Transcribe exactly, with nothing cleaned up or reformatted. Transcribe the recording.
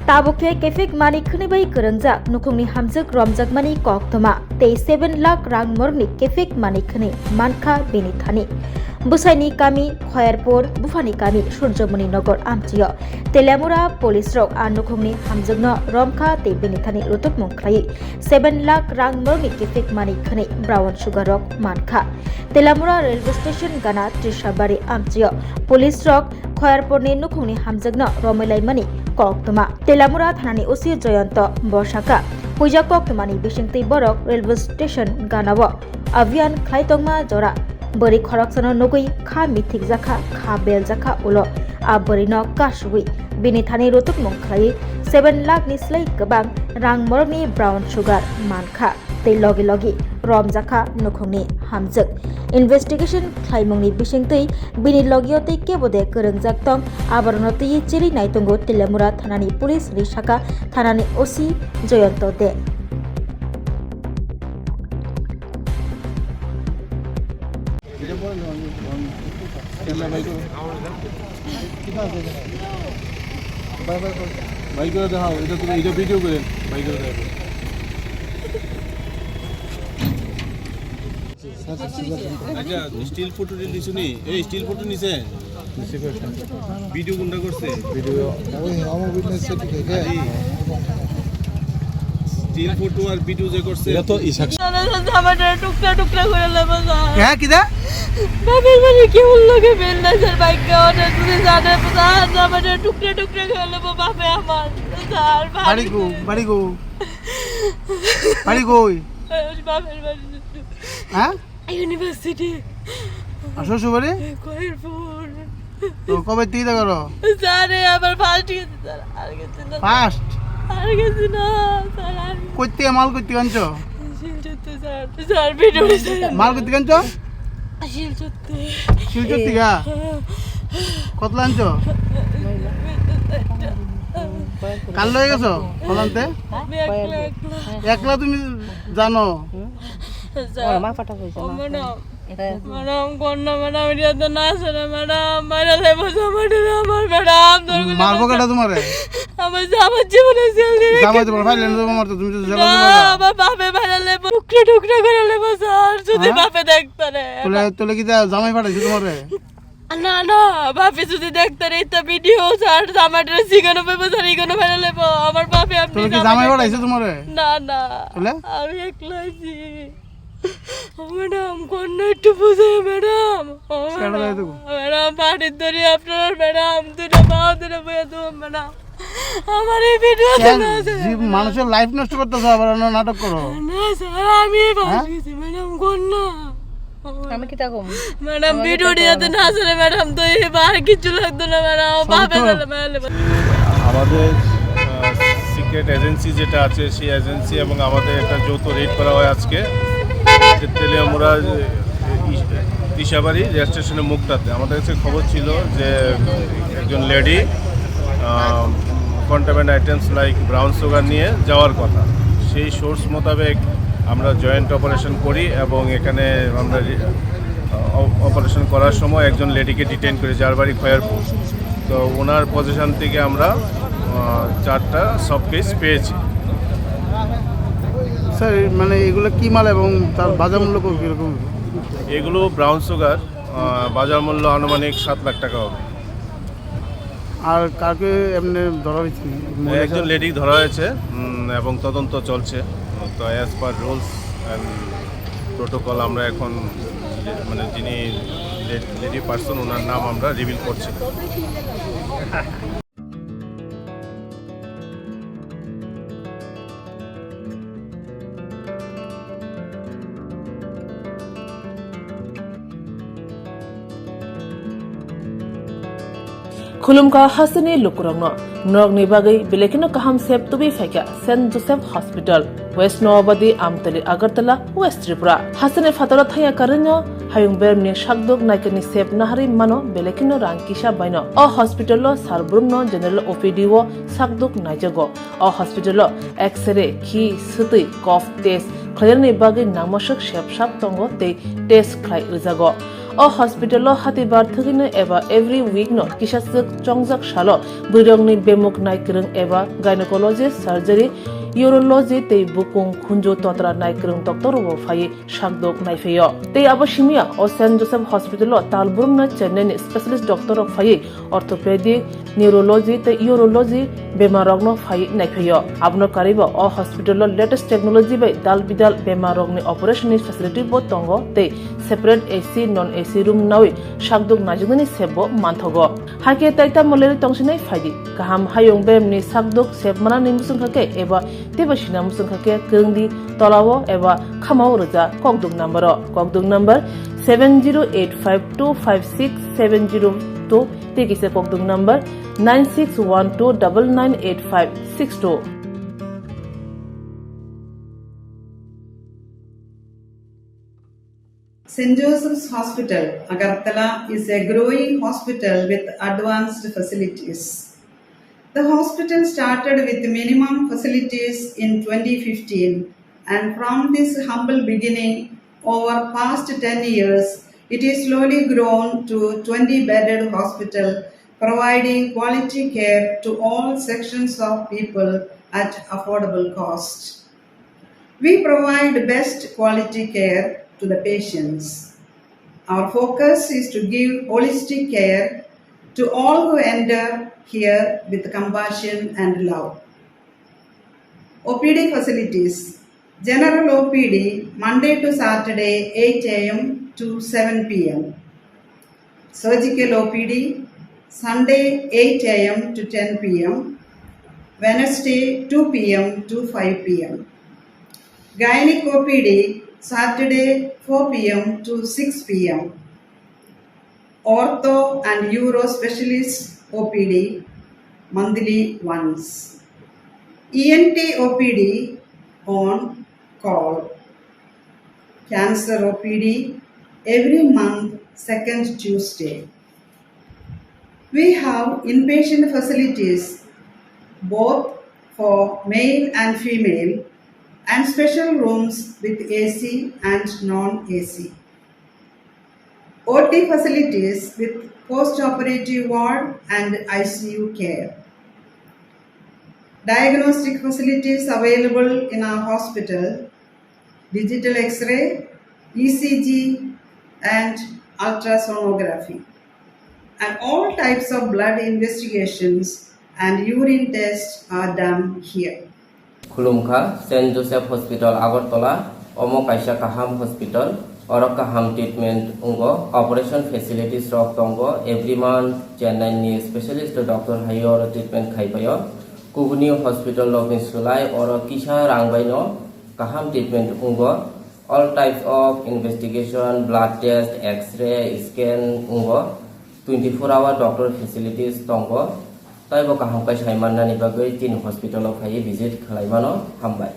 Tabuk khe kephek manwi khwnwi bai kwrwngjak nukhungni hamjwk romjakmani koktwma tei seven lakh rang morokni kephek manwi khwnwi mankha bini thani. Bwsaini kami Khoyarpur, buphani kami Surjomoni Nogor amchio Telamura police rok a nukhungni hamjwkno romkha tei bini thani rutubmung khlaiwi seven lakh rang morokni kephek manwi khwnwi brown sugar rok mankha. Telamura railway station gana Trishabari amchio police rok Khoyarpurni nukhungni hamjwkno romwi laimani koktwma. Telamura thanani O C Joyonto bwsakha puija koktwmani bisingtwi borok railway station ganao abhiyan khlai tongma jora bwrwi khoroksano nugwi kha mithikjakha, kha beljakha ulo a bwrwino kasugwi bini thani rutubmung khlaiwi seven lakh ni slai kwbang rang morokni brown sugar mankha. Tei logi logi romjakha nukhungni hamjwk. Investigation khlaimungni bisingtwi bini logio tei kebo de kwrwngjak tong, aborokno twiwi chiri naitongo Telamura thanani police ni saka thanani O C Joyonto de. ভাই করে দেখাও, এটা তুমি, এটা ভিডিও করে ভাই করে দেখাও। আচ্ছা, স্টিল ফটো দিছো নি? এই স্টিল ফটো নিছে? ভিডিও কোনটা করছে? ভিডিও, ওই আমার উইটনেস সেটি দেখে। স্টিল ফটো আর ভিডিও যে করছে? এটা তো ইসাক। আমার টুকরা টুকরা করে লেবো স্যার। হ্যাঁ, কিতা? বাপের বাড়ি কেউ লোকে বেল না স্যার, বাইক অর্ডার করে জানে স্যার, আমার টুকরা টুকরা করে লেবো বাপে আমার। স্যার, বাড়ি গো, বাড়ি গো। বাড়ি কই? বাপের বাড়ি। হ্যাঁ? ইউনিভার্সিটি। আর শ্বশুর বাড়ি? খয়েরপুর। তো কবে থেকে করো? স্যার, এ আমার ফার্স্ট গেছে, স্যার, আর গেছে না। ফার্স্ট? আর গেছে না, স্যার, আর কই থেকে মাল কই থেকে আনছো? শিলচর তো, স্যার, স্যার, ভিডিও, স্যার। মাল কই থেকে আনছো? শিলচর তো। শিলচর থেকে? হ্যাঁ। কতলা আনছো? কার লয়ে গেছো? কলান্তে? আমি একলা, একলা। একলা তুমি জানো? স্যার, আমার মাথা হয়েছে ও না। ম্যাডাম, ম্যাডাম, কোন না ম্যাডাম, এটা তো না আসে না ম্যাডাম, বাইরে লেবো জামাইটা আমার ম্যাডাম, তোর কোনো মারবো কেটা তোমারে? আমার জামার জীবনে জেল দিলে জামাই তোমার ফাইলে না তোমার তো তুমি তো জেল না, দিবা। আমার বাপে বাইরে লেবো, টুকরা টুকরা করে লেবো স্যার, যদি হ্যাঁ? বাপে দেখতে রে। তোলে, তোলে কি যা জামাই পাঠাইছে তোমারে? না, না, বাপে যদি দেখতে রে, এটা ভিডিও স্যার, জামাইটা সিগানো পেবো স্যার, ইগানো বাইরে লেবো, আমার বাপে আপনি তোলে কি জামাই পাঠাইছে তোমারে? না, না, তোলে? আমি একলাই আছি। ও ম্যাডাম, কন্যা একটু বুঝে ম্যাডাম। ও ছেড়ে ম্যাডাম, দেয় তো। ম্যাডাম, বাড়ির দড়ি আপনার ম্যাডাম, দুটো পাও ধরে বয়ে দেবো ম্যাডাম। আমার এই ভিডিওতে কেন? না, স্যার। জি, মানুষের লাইফ নষ্ট করতেছো, আবার অন্য নাটক করো। না, স্যার, আমি হ্যাঁ? ফাঁসি গেছি, ম্যাডাম, কন্যা। আমি কিতা কম? ম্যাডাম, আমাকে ভিডিও তো দিয়াতে করা না, স্যার, ম্যাডাম, তো এবার কিছু লাগতো না, ম্যাডাম, সবই বাপে তো গেলে, ম্যাডাম। আমাদের, আহ, সিক্রেট এজেন্সি যেটা আছে, সেই এজেন্সি এবং আমাদের একটা যৌথ রেড করা হয় আজকে। তেলিয়ামুড়া, আহ, ইস-, দিশাবাড়ি রেল স্টেশনের মুখটাতে। আমাদের কাছে খবর ছিল যে একজন lady, uh, contraband items like brown sugar নিয়ে যাওয়ার কথা। সেই সোর্স মোতাবেক আমরা জয়েন্ট অপারেশন করি এবং এখানে আমরা রি-, অ-, অপারেশন করার সময় একজন লেডিকে ডিটেইন করি, যার বাড়ি খয়েরপুর। তো ওনার পজিশন থেকে আমরা, আহ, চারটা সফট কেস পেয়েছি। স্যার, এই মানে এগুলো কি মাল এবং তার বাজার মূল্য কত, কিরকম? এগুলো ব্রাউন সুগার, আহ, বাজার মূল্য আনুমানিক সাত লাখ টাকা হবে। আর কাউকে এমনি ধরা হয়েছে? মহিলা একজন ছাড়া? লেডি ধরা হয়েছে, উম, এবং তদন্ত চলছে। তো as per rules and protocol আমরা এখন যে, মানে যিনি লে-, লেডি পার্সন, ওনার নাম আমরা রিভিল করছি। Khulumkha hasteni lukurokno, norokni bagwi belekino kaham sep tubui phaikha Saint Joseph Hospital, West Noabadi, Amtali, Agartala, West Tripura. Hasteni phataro thangya karwino hayung bermni sakduk naikani sep naharwi mano belekino rang kisa baino. O hospital-o sar brumno general O P D-o sakduk naijago. O hospital-o X-ray, khi, swtwi, cough test khlainani bagwi nangmaswk sep sap tongo tei test khlai rwjago. O hospital o hatibar thwgwino eba every week no kisa swk chongjak salo bwrwirokni bemuk naikwrwng eba gynecology, surgery, urology tei bukung khunju totra naikwrwng doctor rok phaiwi sakdok naiphaio. Tei abo simiya o Saint Joseph Hospital o tal brumno Chennai ni specialist doctor rok phaiwi orthopedic, neurology tei urology bemar rokno phaiwi naiphaio. Abono karwibo o hospital o latest technology bai dal bidal bemar rokni operation ni facility bo tongo tei separate A C, non A C room nawi sakdok naijaknani sep bo manthogo. Hakhe tai tamo leri tongsinai phaidi. Kaham hayung beremni sakdok sep manani muchungkha khe eba teibo sina muchungkha khe kwrwngdi tolao eba khamao rwja kokdok number o. Kokdok number seven zero eight five two five six seven zero two tei kisa kokdok number nine six one two double nine eight five six two. Saint Joseph's Hospital, Agartala is a growing hospital with advanced facilities. The hospital started with minimum facilities in twenty fifteen, and from this humble beginning, over past ten years, it is slowly grown to twenty bedded hospital, providing quality care to all sections of people at affordable cost. We provide best quality care to the patients. Our focus is to give holistic care to all who enter here with compassion and love. O P D facilities. General O P D, Monday to Saturday, eight A M to seven P M. Surgical O P D, Sunday, eight A M to ten P M, Wednesday, two P M to five P M. Gynec O P D, Saturday, four P M to six P M. Ortho and Uro Specialist O P D, monthly once. E N T O P D on call. Cancer O P D every month, second Tuesday. We have inpatient facilities both for male and female and special rooms with A C and non-A C. O T facilities with post-operative ward and I C U care. Diagnostic facilities available in our hospital, digital X-ray, E C G, and ultrasonography. And all types of blood investigations and urine tests are done here. Khulumkha, Saint Joseph Hospital, Agartala, omo kaisa kaham hospital, oro kaham treatment wngo, operation facilities rok tongo, every month Chennai ni specialist doctor hai oro treatment khai paio. Kubuni hospital rokni slai oro kisa rang bai no kaham treatment wngo. All types of investigation, blood test, X-ray, scan wngo. Twenty-four hour doctor facilities tongo. Taibo kaham khe sai mannani bagwi chini hospital o phaiwi visit khlai mano. Hambai.